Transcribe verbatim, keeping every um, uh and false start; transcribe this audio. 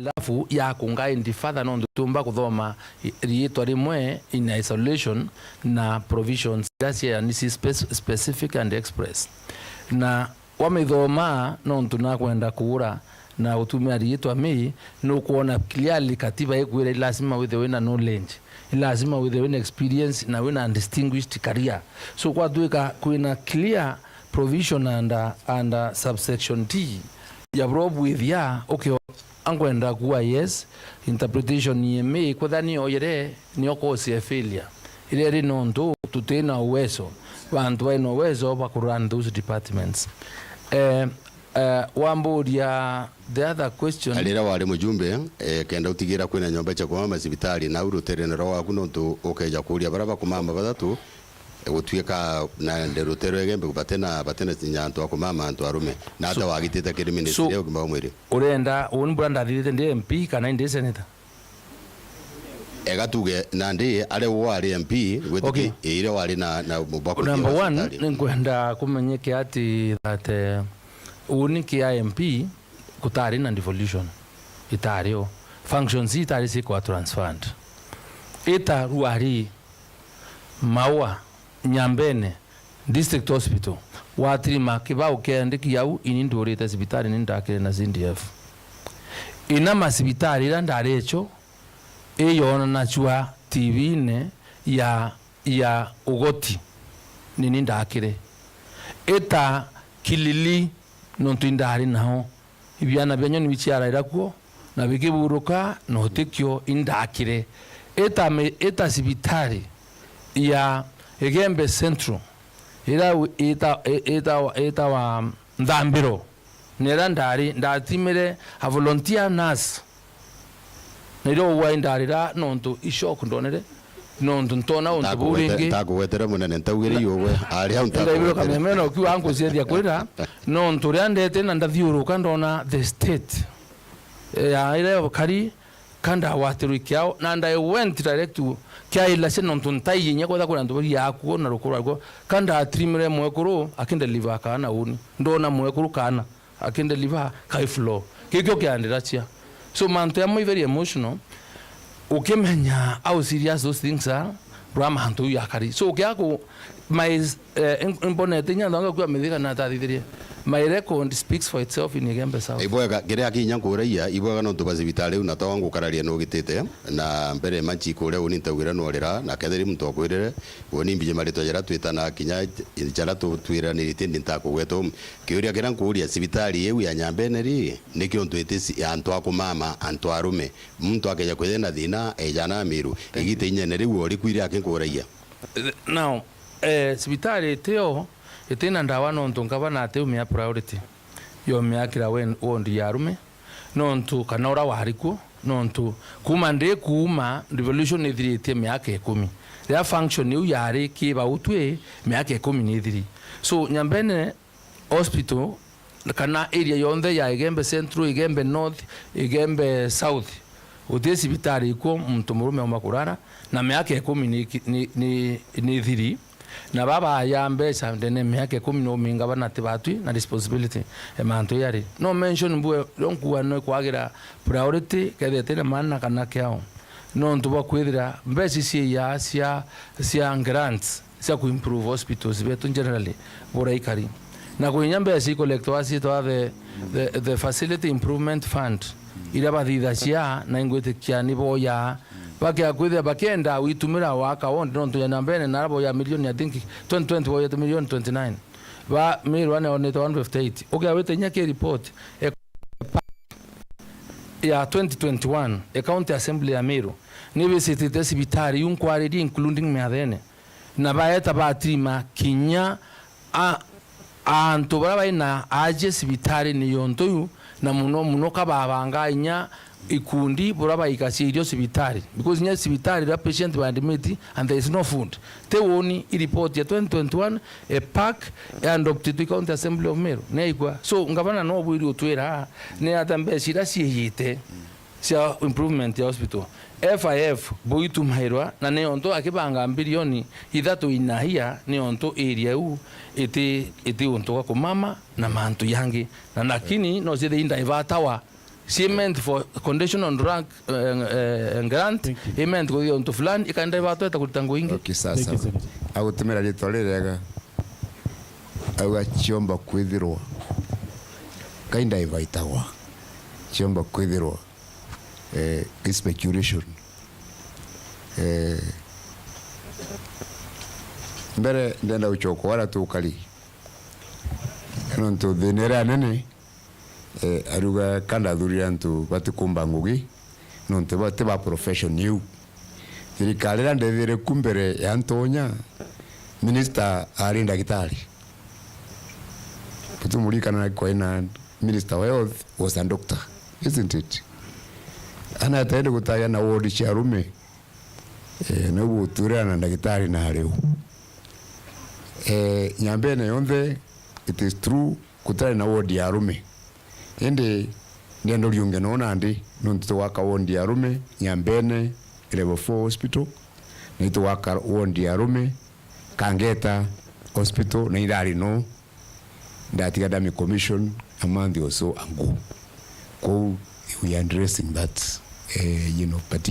Alafu ya kunga indi further nontu tumba kuthoma i-, riitwa rimwe in isolation na provisions iria ciaani ci spec-, specific and express. Na wamithoma nontu nakwenda kuura na gutumia riitwa mi, nukwona clearly katiba ikwira i lazima withirwe wina knowledge, i lazima withirwe wina experience na wina distinguished career. So kwatwika kwina clear provision under, under subsection D ya buria ubwithia, okay, ankwenda kuwa yes, interpretation yemi kwetha ni oyere, ni okosi ya failure. Iria ri nontu tutina uwezo, bantu baina uwezo ba ku run those departments. Eh, eh, wamburia the other question. Riria wari mujumbe, eh, kenda utigira kwina nyomba cia kumama macibitari, nau ruterene rwa waku nontu ukeja kuria baria bakumama bathatu, gutuika na nderuterwa Igembe batena, batena kinya antu a kumama antu arume. Na ata wagitite kiri ministry ya ugima wa mwiri? Urenda, uni bura ndathithite ndi M P kana ndi senator? Ega tuge nandi ari wari M P, gwitiki. Okay. Ire wari na, na mubako. Number one, ni nkwenda kumenyeke ati that, eh, uni kia M P kutari na devolution. Itari o. Functions itari cikwa transferred. Ita ruari Maua, Nyambene, District Hospital, watirima kibau kiandiki au, ini ndurite cibitari ni ndakire na C D F. Ina macibitari ira ndari echo, iyonanachua T V-ine ya, ya ugoti, nini ndakire. Ita Kilili, nontu indari nao. Ibiana bia nyoni biciaraira kuo, na bikiburuka, na utikio indakire. Ita mi-, ita cibitari ya Igembe Central, ira wi-, ita-, i-, itawa, itawa Nthambiro, nira ndari, ndatimire a volunteer nurse. Na irio ugwa indarira nontu i shock ndonere, nontu ntona untu buu ringi. Ntakugwetera munene, ntaugire iugwe, ari au. Ndaibiro kameme na ukiuga ankuciethia kwira, nontu ria ndete na ndathiuruka ndona the state, eh, ya ira kari, ka ndagwatirwe kiao, na I went direct to kia ilacia nontu ntaiyinya kwetha kwina antu bari akuo na rukuru aruo, ka ndatirimire mwekuru akindeliver kaana uni, ndona mwekuru kaana akindeliver kai floor. Kikio kiandiracia. So mantu jamwe i very emotional, ukimenya how serious those things are, bura mantu u yakari. So ukia ku, my, eh, im-, imbonete inya nthonga kwa mithiga na tathithirie. My record speaks for itself in Igembe South. Ibwega, kiria kinya nkuragia, ibwega nontu ba cibitari u na to ngukararia nugitite, na mbere manchi kuria uni ntaugira norira, na kethiri muntu akwirire, uni mbije maritwa jaria twitana kinya jaria tu-, twiraniritie ndi ntakugweta. Kiuria kiria nkuuria, cibitari iu ya Nyambene ri, niki untu iti ci-, antu a kumama, antu arume? Muntu akeja kwithia na thina, ejana Amiru. Igita inyene riu ori kwire akinkuragia. Now, eh, cibitari itio, itina ndawa nontu ngavana atiumia priority yomiakira wen-, ward ya arume, nontu kana ura wari kuo, nontu kuma ndi kuuma, devolution ithiritie miaka ikumi. Riria function iu yari kibau twi, miaka ikumi ni ithiri. So, Nyambene Hospital, kana area yonthe ya Igembe Central, Igembe North, Igembe South, guti cibitari ikuo muntu murume auma kurara, na miaka ikumi ni, ni, ni, ni thiri, na baba ya mbeca ndene miaka ikumi no minga bana ti batwi na responsibility e mantu yari. No mention mbue, rio nkuga no kwagira priority, kethira tina maana kana kiao. Nontu bwa kwithira mbeca ici cia, cia, cia grants, cia ku improve hospitals betu generally, buraikari. Na kwinya mbeca i collectwa ciitwa the, the, the Facility Improvement Fund, iria bathithagia, na ingwitikia ni boya, bakia kwithira bakienda witumira waka ward, nontu ya Nyambene na boya milioni, I think, twenty twenty boyete milioni twenty nine. Ba Meru ane onete one fifty eight. Ukia wite inya ki report, e ya twenty twenty-one, e County Assembly ya Meru, ni visitite cibitari iu nkwaririe, including Miathene, na baeta batirima kinya a, antu baria bai na aajie cibitari ni yontu iu, na muno muno ka babanga inya ikundi buria baikacia irio cibitari, because inya cibitari riria patient ba admit and there is no food. Ti woni i report ya twenty twenty-one, e pack, e adoptitwe i County Assembly of Meru, ni aikwa. So, ngavana no bwiri utwira ni ata mbeca iria ciiyite cia improvement ya hospital. F I F buitumairwa, na ni ontu akibanga mbirioni ithatu inaia, ni ontu area iu iti, iti untu gwa kumama na mantu yangi. Na lakini no cithi indivatawa She meant for conditional drug, eh, eh, grant, he meant kuthithia untu fulani, ikaenda ibatweta kurita ngugi ingi. Okay, sawa, sawa. Agutumira ritwa ririega. Auga ciomba kwithirwa. Kainda ibaitagwa. Ciomba kwithirwa. Eh, speculation. Eh, mbere ndenda gucoka wara tukari. Nontu thina iria nene, eh, aruga ka ndathurire antu batikumba ngugi, nontu ba, ti ba profession iu. Thirikari iria ndethire ku mbere ya ntonya, minister ari ndagitari. Butumurikana kwina minister wa health was a doctor, isn't it? Ana atende gutagia na ward cia arume, eh, na uguo uturira na ndagitari na ariu. Eh, Nyambene yonthe, it is true, gutari na ward ya arume. Indi ndienda uriunge no nandi, nontu tugwaka ward ya arume, Nyambene, level four hospital, na itugwaka ward ya arume, Kangeta hospital, na irari no, ndatiga ndami commission a month or so ago. Kou, we are addressing that, eh, you know, particular